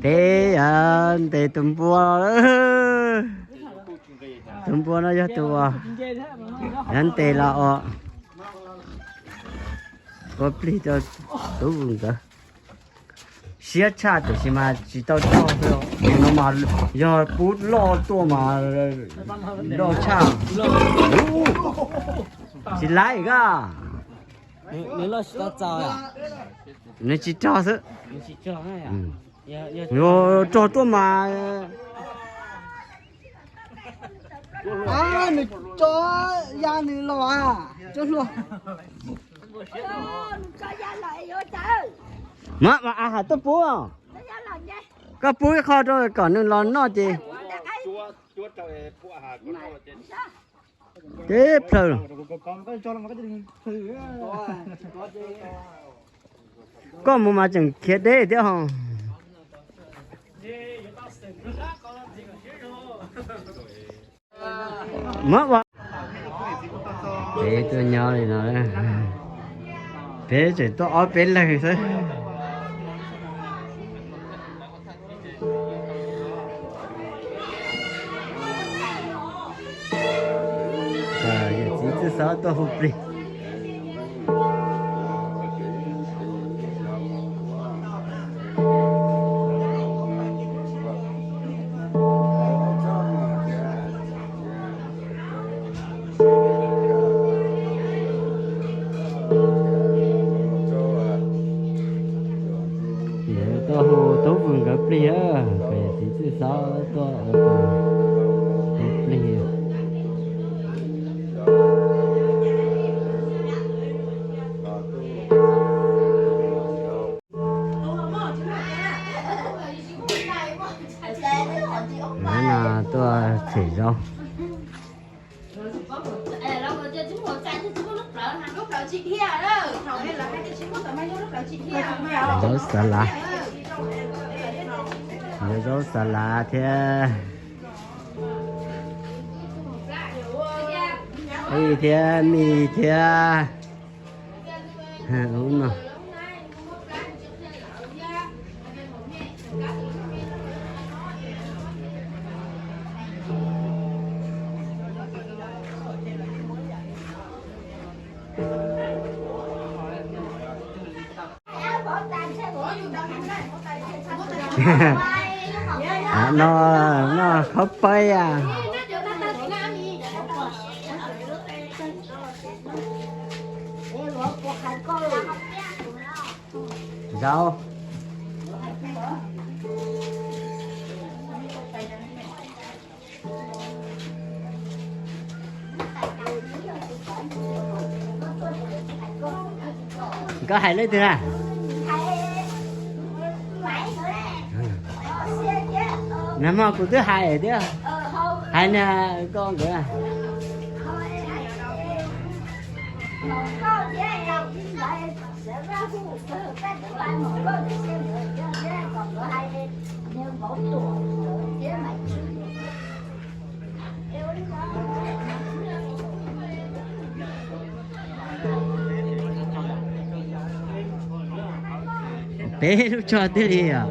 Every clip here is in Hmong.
Peb ntes tus npua. Tus npua no yog tus uas ntes los ua plig rau tub Vwm nkawd. Siab tshaj tiam sis mas tsis tau tog xwb. No mas yog pub loj tuaj mas loj tshaj. Tsis laib koj. Nws tsis tog xwb. Yog rog tuaj mas nws tso ya nws los. Mas mas a has tuaj pub, koj pub ib qho rau kom nws los noj ces. Teb plhaw. Koj mus mas tseem khiav deb thiab ho. Muab ua. Peb tuaj nyob li no, peb tseem tuaj ob peb leeg xwb. Yawm txiv Txwj Xob tuaj hu plig. Tuaj hu tub Vwm nkawd plig, kom yawm txiv Txwj Xob tuaj hu plig. Tuaj them zaub. Zaub xav lav, zaub xav lav thiab, ib thiab mij thiab. No, no, khaub pawb a. Zaub. Koj hais leej twg a? Nag hmo kuv twb hais thiab. Hais niag koj nkawd. Peb lub tshoj tiag li os.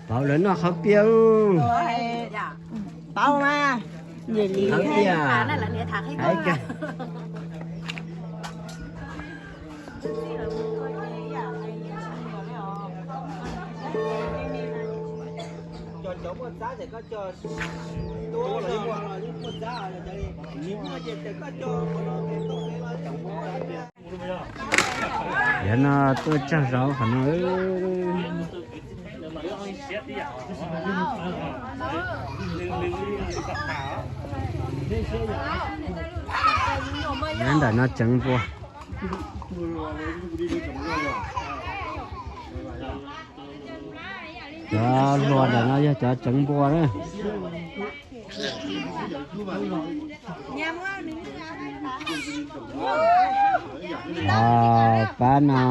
Pauv lawv noj qhov piaj. Pauv mas, qhov piaj. Yog no tuaj tsaug zog qhov no. Nyob ntawm no tseev npua. Cov hluas ntawm no yog cov tseev npua na. Pab no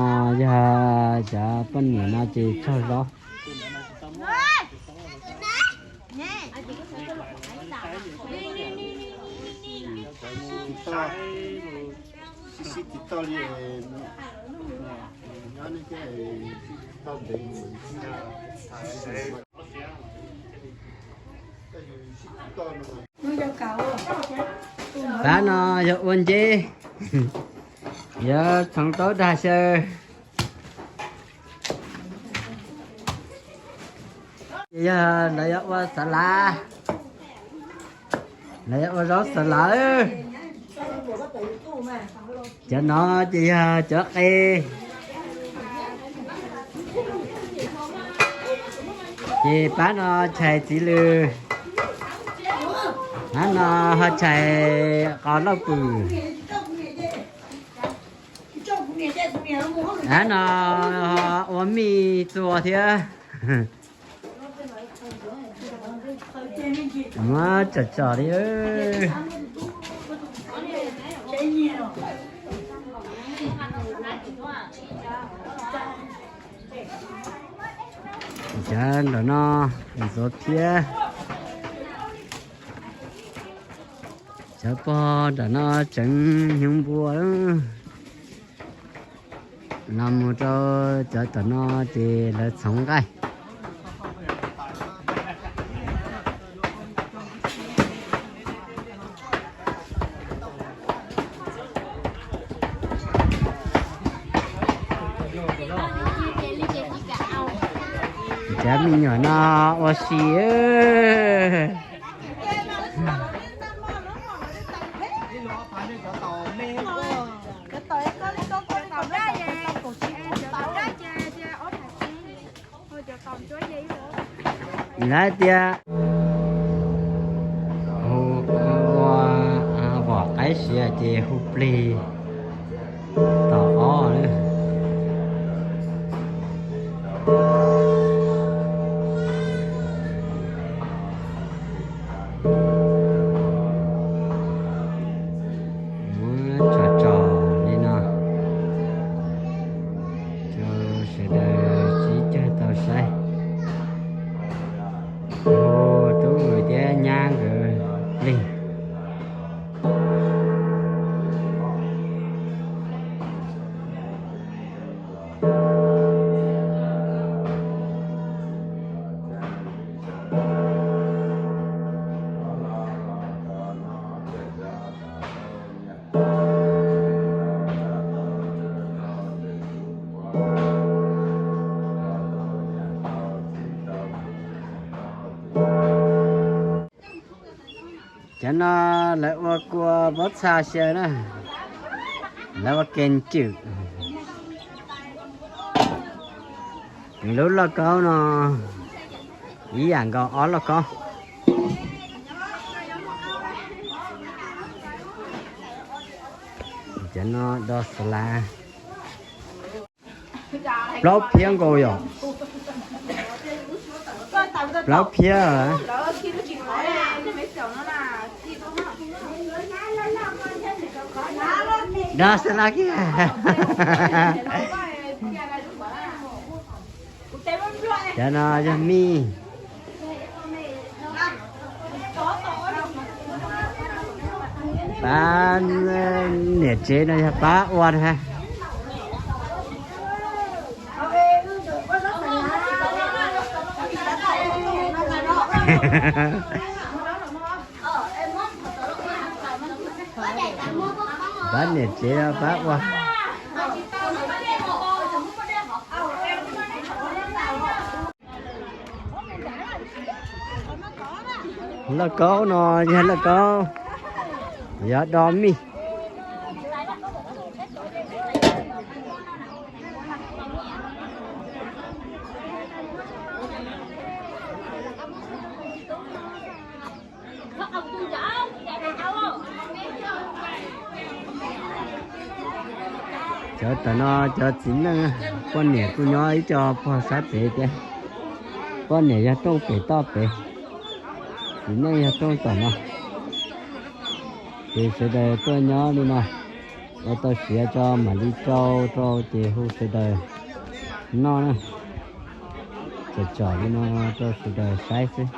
yog cov poj niam no ces tsaug zog. Pab no yog ua nceb, yuav txhoov taub dag xyaw. Ces yog lawv yuav ua xav lav, lawv yuav ua zaub xav lav. Cov no ces yog cov qe. Ces pab no tshais txiv lws, pab no ho tshais qos lauj pwm. Pab no ua mij txua thiab. Muab tsom tsom li. Cov nram no ntxuav phiab. Cov pog nram no tseev hnyuv npua. Los mus rau cov tom no ces lawv txhoov nqaij. Cov me nyuam no ua si. Lawv tias hu ua, ua qaib siav ces hu plig tom ob. Muab tsom tsom li no rau sawv daws sib caw tau saib. Hu tub Vwm thiab nyab nkawd plig. Cov no lawv ua kua pob txha xyaw na, lawv ua kev cwm. Lub lauj kaub no ib yam nkaus ob lauj kaub. Cov no do xav lav. Plaub phiab nkaus yom? Plaub phiab. Dab xav laj kiag. Cov no yog mij. Pab niam tsev no yog pab ua na. Pab niam tsev no pab ua. Lauj kaub no yog lauj kaub yuav do mij. Cov tom no cov txiv neej, poj niam kuj nyob ib co pog sab pem thiab. Poj niam yog rooj pem toj pem, txiv neej yog rooj tom no. Ces sawv daws tuaj nyob li no, ua tau siav tso mam li rau rau ces hu sawv daws noj na. Tsom tsom li no rau sawv daws saib xwb.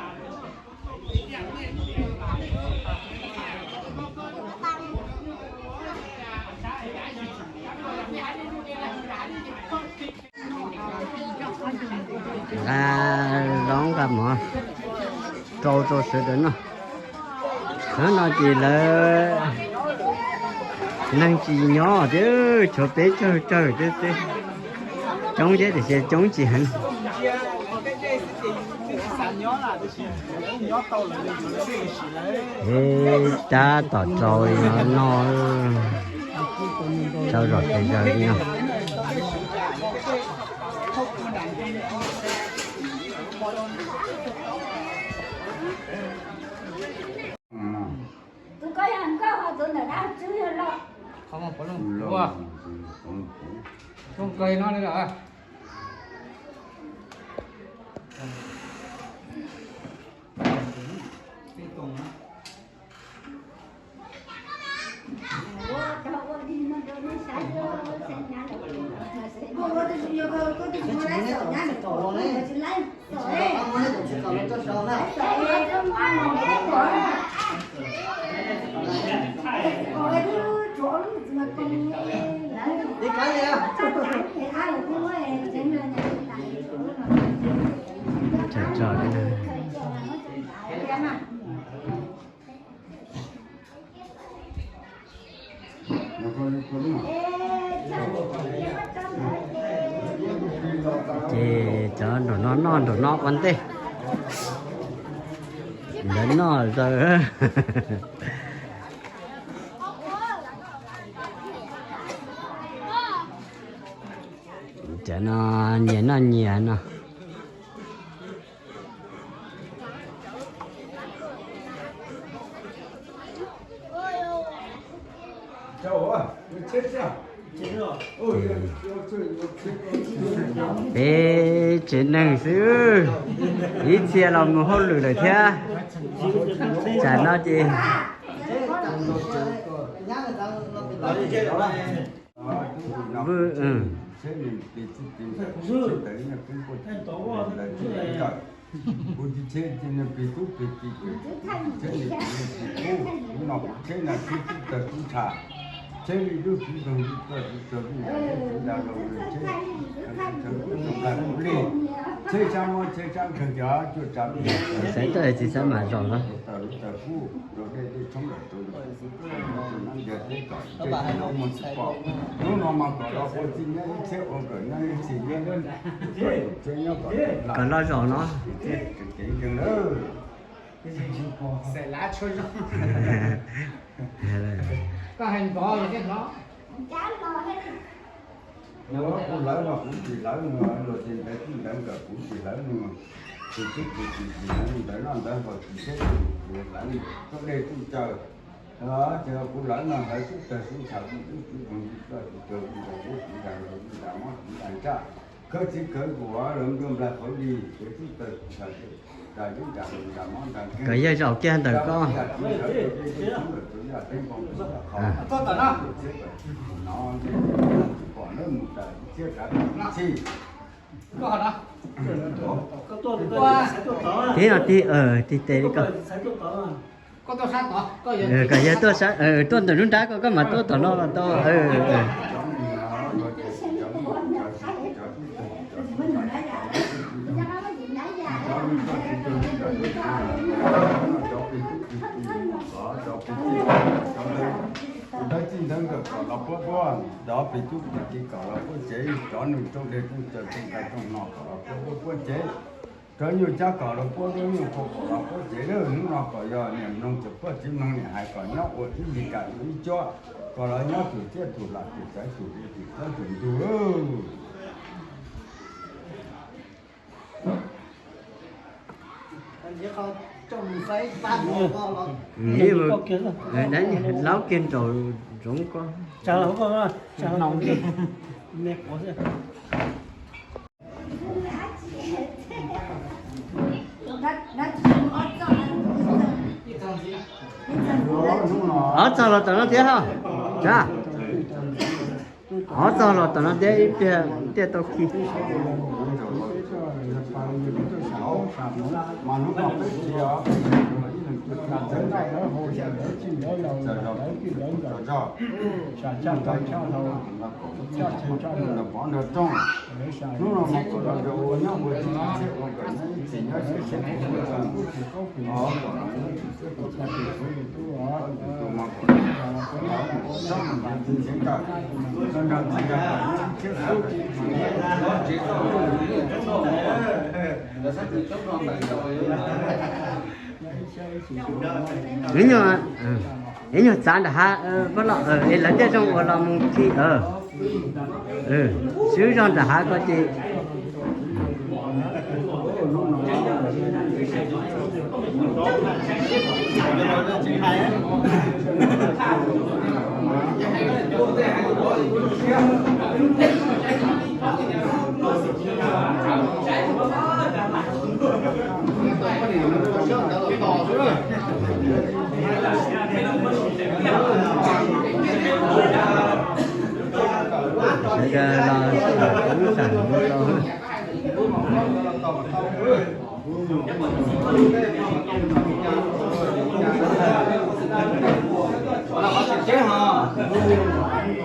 Nqa zaub nqa mov rau rau sawv daws noj. Hnub no ces lawv neeg tsis nyob thiab, tshuav peb tsawg tsawg thiab xwb. Coob thiab tiam sis coob tsis heev. Cab tom rau li no, rau zom tes zaws li no. Ces cov nraum no noj nraum no ua ntej, lawv noj zaws. Cov no nyias noj nyias no. Peb tsev neeg xwb, ib txhia los mus hauj lwm lawm thiab. Tsam no ces vwj. Kuv tsis cheb ces nws pis tub pis pis, kuv cheb nws pis nws pis kub, kuv no kuv cheb na tub tub tawg tub ntsha, cheb li lub txiv zoog li tawg tub tawg tub ntsha, txiv ntsha zoog li cheb, txawg kuv txawg nplag kuv li, cheb sab muab cheb sab ntsawg cov cuaj tsav li, xaiv tawg txiv xaiv mam zos no. Tawg lub tawg kub rau dej dej tshoob lawm rau nab ntiag teb kom tsis pom. Hnub no mas kom los ua txij nyob ib txhiab ua kom nyob ib txhis nyob, kom nyob kom los zaum no. Kev nkeeg lawm. Koj hais ntxov los thiaj hnov. Kuv lawv los kuv tsis hlawv nws, luag ces ntawd txij ntawd nkawm kuv tsis hlawv nws. Tus tub tus tsis tsis hlawv ntawd noj ntawd haus tsis thiab tus hlawv tuaj dej tuaj cawv. Ces kuv lawv no hlawv tub tawg tub ntsha tub tub tub tub tub tub tub tub tub tub mob tub ntsaj, khawb txiv khawv nkuas lawv nplua nplais qhauv li, kev tub tawg tub ntsha ntsaj lub ntsaj ntsaj mob ntsaj nkeeg. Kom yawg zaum kiag ntawm koj. Pom lawv mus tas ib txhiab kav txij. Tig no tig, tig tes li koj. Kom yawg tuaj sab, tuaj ntawm lub nrab koj, koj mam tuaj tom no los tau. Tus dawb txij ntawd nkawm kom los puab puab, cov pis tub pis ki kom los puab tsev, cov nws rooj dej rooj cawv rooj nqaij rooj hno kom los puab puab puab tsev, cov nyuj cab kom los puab puab nyuj qhua kom los puab tsev lawm. Hnub no kom yog niam mloog tsis puab txiv mloog niam hais kom nyob ua ib yig kam ua ib cuab, kom los nyob tus txiab tus hla tus xaiv tus ua tus txawb tus ntug. Laub kiag nraum zoov koj. Ob txog los tom no thiab ha. Ab, ob txog los tom no thiab ib pliag tiaj tau khi. Ib nyuag, ib nyuag txav nram hav, es lawv thiaj zoo ua los mus khi. Swb zog nram hav ko ces.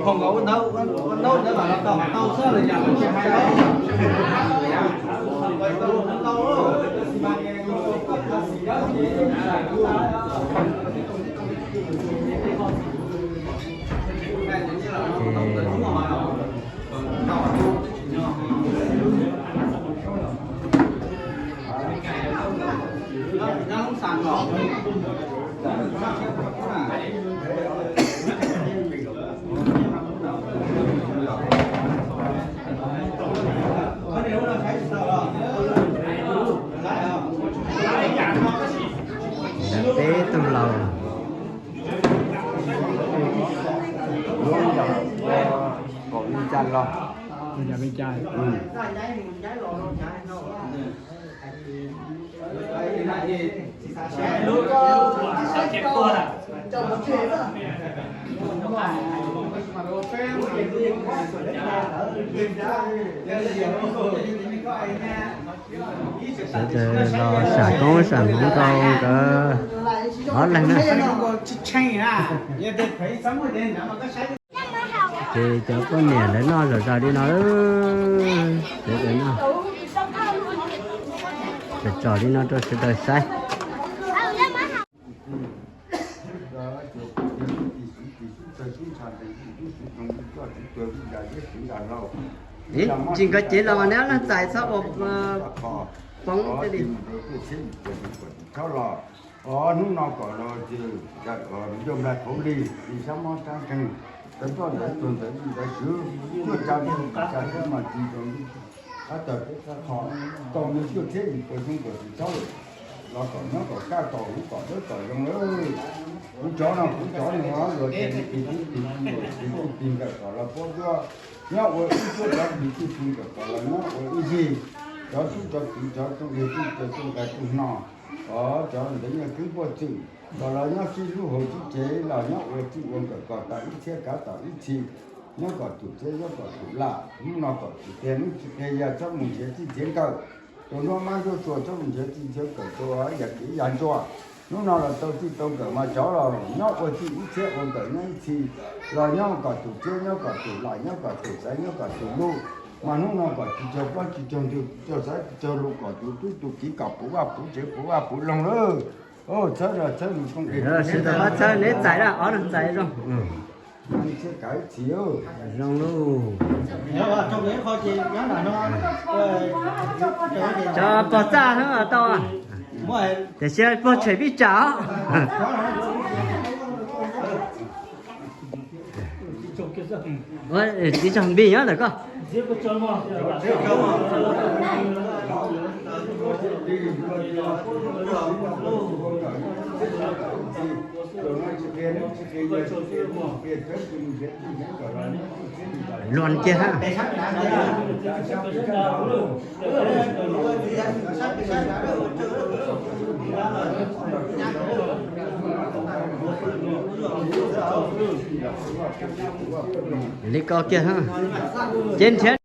Sawv daws los sawv daws los. Peb tug laus. Kaum li cas los? Sawv daws los sam koob sam hmoov rau nkawd ob leeg na. Ces cov poj niam lawv noj zom zaws li no, sawv daws noj tsom tsom li no rau sawv daws saib. Ib, tsis nkawd cev los mas neb leej txais txhob ua poob thiaj li. Os, hnub no kom los ces ncauj nplai qhauv lig, lig sab mob sab nkeeg, tawv toj ntawv tuag ntawv ntawv swv, cuaj tsa ntawv tsa sab mas tsis zoo, qab tawg peb qab qho, tau nws cuaj txhiab yim pawg xyoo kom tsis txhob los kom nyob kom kaj kom huv kom dawb kom zoo lawm. Kuv cov no kuv cov nws luag ces nws tig tib tig, tig tib tig nkawm kom los puab duab, nyob ua ib cuab cov tig tib tig nkawm kom los nyob ua ib zig, cov xub cov kwv cov txooj lig txooj txawg txooj nqaij txooj hno, os, cov ntawd nyiaj keeb puaj txwm kom los nyob sib hlub hauv sib tsev los nyob ua txij ua nkawm kom tau ib txhiab kav tau ib txhis, nyob kom tus txhiab nyob kom tus lam, hnub no kom tus tiag hnub tsis tiag yog txhob mus nrhiav txij nrhiav nkawm, tus hnub mab ntuj tsuas txhob mus nrhiav txij nrhiav nkawm tus yam kev yam ncua. Hnub no los tau txij tau nkawm mas cov los nyob ua txij ib txhiab ua nkawm nyob ib txhis, los nyob kom tus txhiab nyob kom tus lam nyob kom tus xaiv nyob kom tus luj, mas hnub no kom tsis raug plaub tsis raug ntug tsis raug xaiv tsis raug luj kom tus tub tus kiv kom puv vaj puv tsev puv vaj puv loog lawm. Txhawb txhawb nws koom tes, sawv daws pab txhawb neb txais ob leeg txais zoo. Txhiab kav ib txhis zoo lauj. Cov pog txaj tau, tiam sis pog tshem vij tsam os. Txiv tsoog npis nyob ntawm koj. Luag kiag hab. Li ko kiag, ces nrhiav